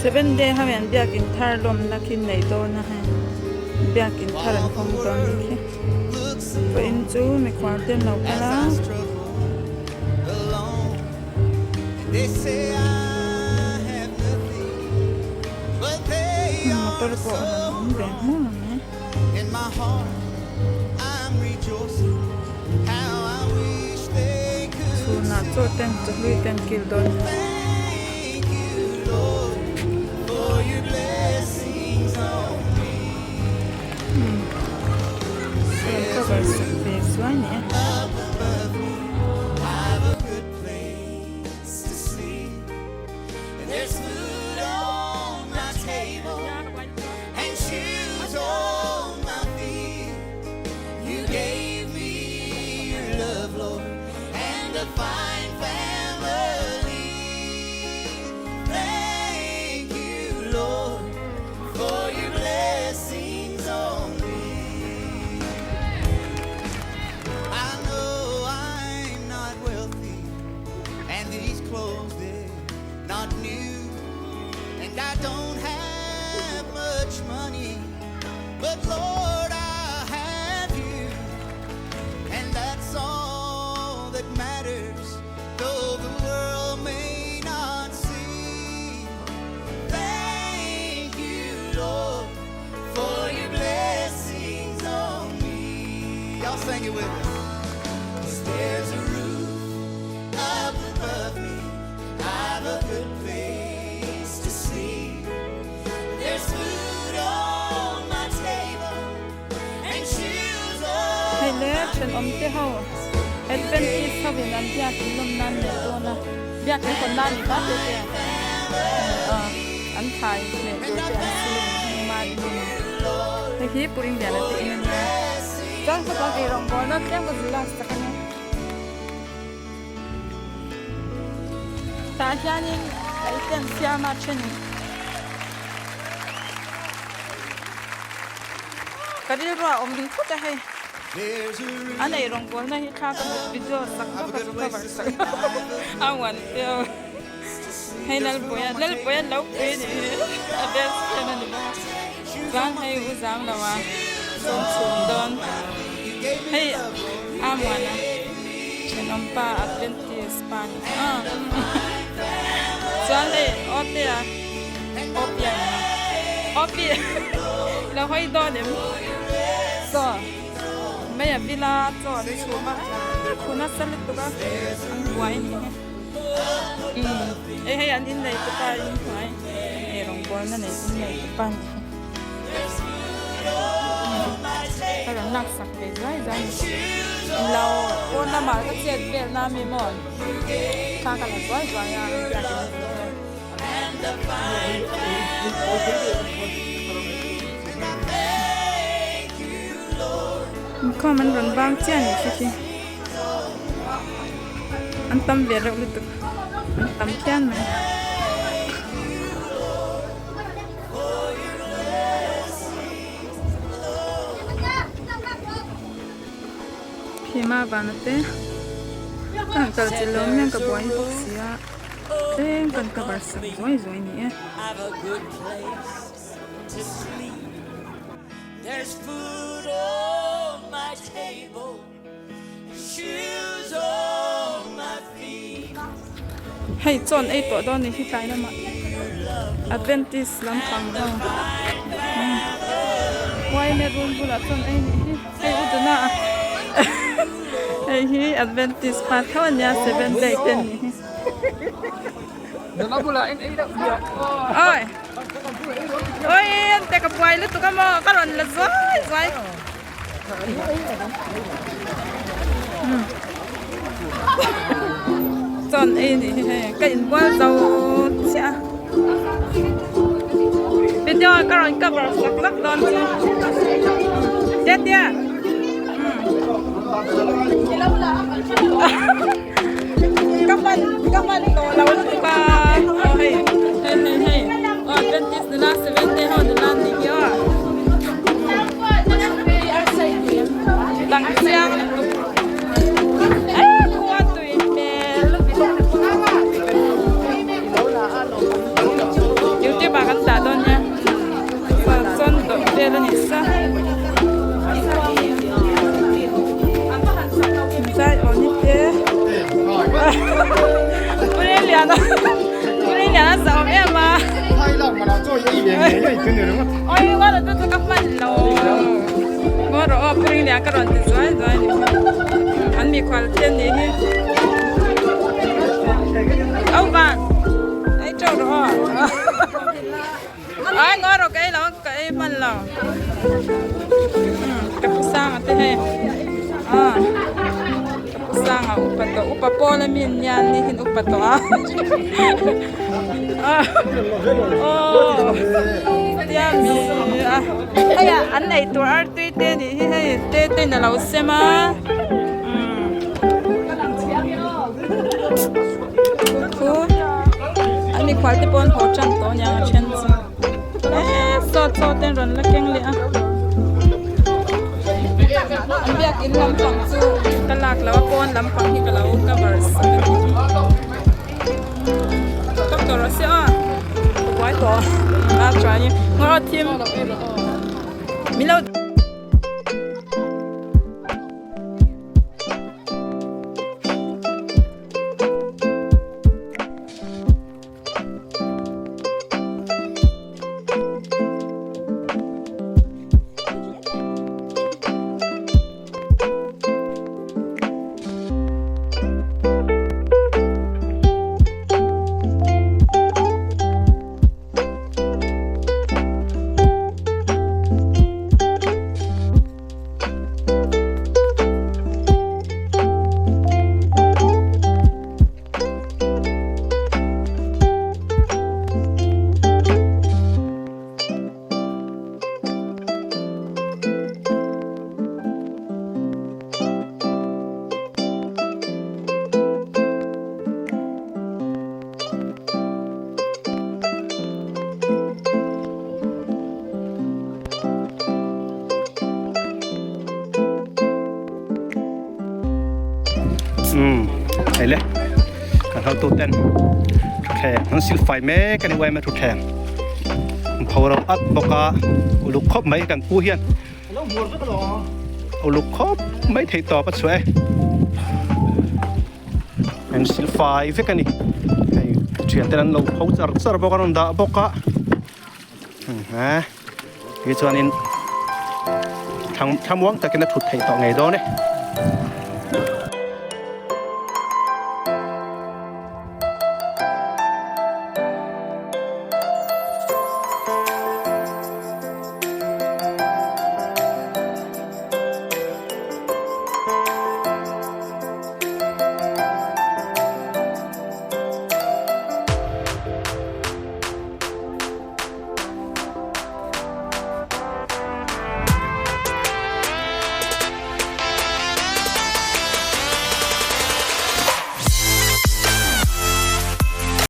Seven day ho hian biakin thar lawmna khi nei dawn a hei biakin thar an hawng dawn a ni khi vawiin chu mikhual te an lo kal a. Motor pawh a rawn awm ve hmur mai. Chhunah chaw ten chawhlui ten kil dawn. Rawn cover sak ve zuai ni e. Hei le thenawm te ho Adventist ho in an biakin lawm nan nei dawn a biakin hawn nan ni ta te te an thlai leh tur te an siam a hei hi puring lian a te in a nia chuan khawtlang eirawng bawlna tlem ka zui lak sak a nia. Tah hianin ei te an siam a thenin ka rilru a awm ding phut a hei an ei rawngbawlna hi thla ka zuk video sak vak a zu cover sak a uan teu hei lalpuia lalpuia lo pui a nih hi a best friend a ni bawk a chuan hei u zang lo a sawm chhum dawn hei a muana. Thenawm pa Adventist pa ni a chuan hei awte a awpi a ni a awpi i lo hawi dawn em chaw mai a vila chaw an chhum a khu nasa lutuk a an buai a ni hi umm hei hei an innei te pa in hnuai eirawngbawl na nei innei te pa ni hi ka rawn laksak ve zai zai a ni. Lo pawn lamah ka chet vel na mi maw thla ka la zuai zuai a inkhawm an rawn bang chiah a nih khi khi an tam ve reuh lutuk an tam phian mai. Hima vana te ka han kal chilh lo miang ka buai bawk si a tlem kan cover sak zuai zuai a ni e. Hei chawn ei tawh dawn ni hi tlai lamah Adventist lampang ho Yma room bulah chawn ei nih hi hei u Duna hei hi Adventist pa tho ania seven day te ni hi oi oi an te ka buai lutuk a maw ka rawn la zuai zuai. Chuan ei nih hi hei ka inbual zo chiah a video ka rawn cover sak vak dawn che tia tia ka hman ka hman tawh lo lutuk a aw hei hei hei hei aw adventist nula seventh day ho nula nih hi aw. Lang chiang lutuk eh khua tui hmel lutuk youtube ah. Ringliana Pu Ringliana zah awm em a. Oi ngawt chu chu ka hman lo. Ngaw rawh aw Pu Ringliana ka rawn ti zuai zuai ni. An mikhual te nih hi. Au van ei teuh rawh aw. Ai ngaw rawh ka ei lo ka ei hman lo. Ka pu sanga te hei ah ka pu sanga upa tawh upa pawl a mi nia ni hian upa tawh a ah aw tia mi a hei ah an ei tur artui te nih hi hei te te in alo sem a khu an mikhual te pawh an haw tan tawh aniang a then chu. Eee sawt sawt te an rawn la keng leh a an biakin lampang chu ka lak loh a pawn lampang hi ka lo cover sak a ni tawp tawh rawh se aw ka buai tawh a chuanin ngaw thim min lo. Umm hei le kan hotu ten thutthleng an sil fai mek a ni uaima thutthleng an pho ro at bawk a uluk khawp mai kan pu hian uluk khawp mai theih tawp a chhuah e an sil fai vek a ni hei thian ten an lo pho char char bawk a an rawn dah bawk a. Tichuanin thlamuang takin a thut theih tawh ngei dawn e.